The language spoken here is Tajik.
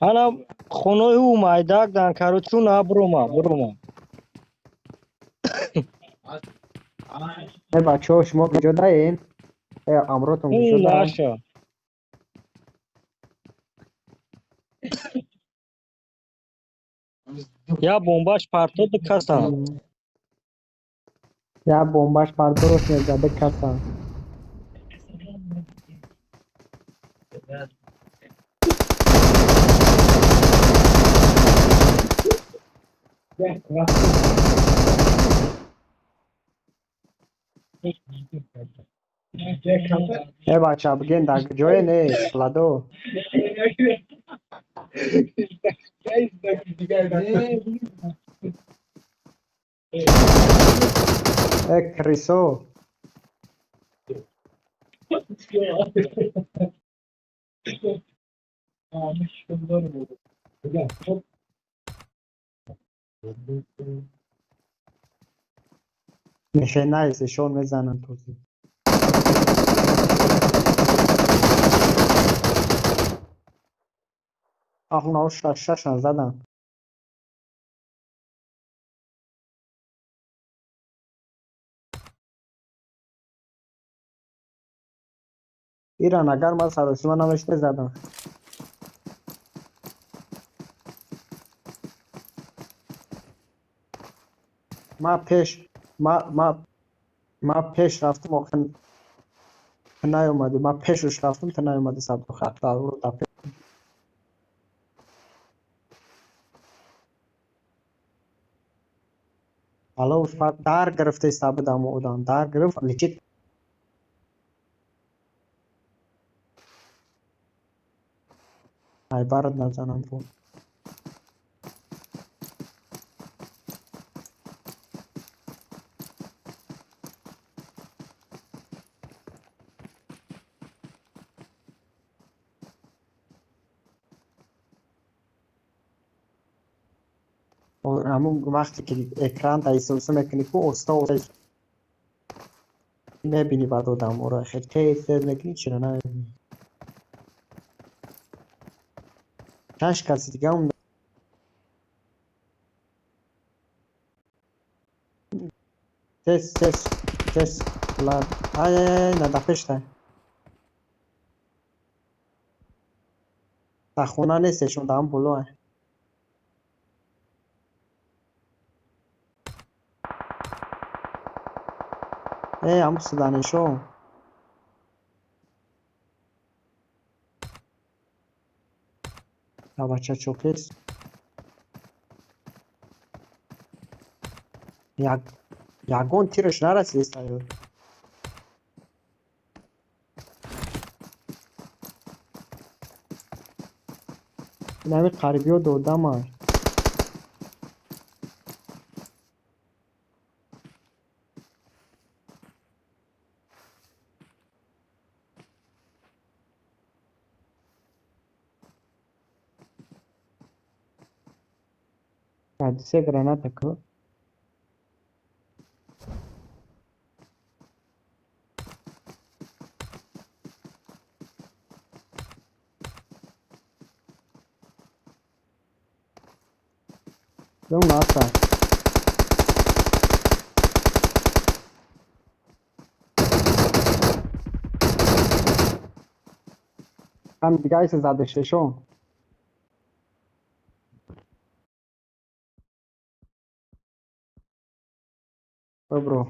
Ана хонаи ӯ майдак дан короче на бурома бурома. Э бачаҳо, шумо куҷо даен? Э амротон куҷо даен? Наша. Я бомбаш партоду касан. Я бомбаш парторос мезаде касан. Э бача, бигӯен дар куҷое нест, Ладо? Э крисо. Мехе найс, ишон мезананд тозӣ. Ах, нао шашашан задан. Иран агар ман саросима намешта задам. Ма пеш ма ма ма пеш рафтам, охир ту наёмадӣ. Ма пешуш рафтам, ту наёмадӣ сабдухат. Ало дар гирифта иста будам одам, дар гирифт, лечит ай барад назанам бу. Ҳамун вақте ки экран да исоса мекунӣ ку оста оста мебинӣ баъд одаморо хел тез тез мекунӣ чиро намебинӣ. Шаш каси дига ум тез тез тез лад ай ай ай на дар пештай. Дар хона нестешон, дар ҳам боло ай. Э ҳам суданешо. Бача чокес. Як ягон тираш нарасист аю. Инами қарибиё додама. Се граната ку. Дум наста. Ҳам дигаиса зада шешон. Добро.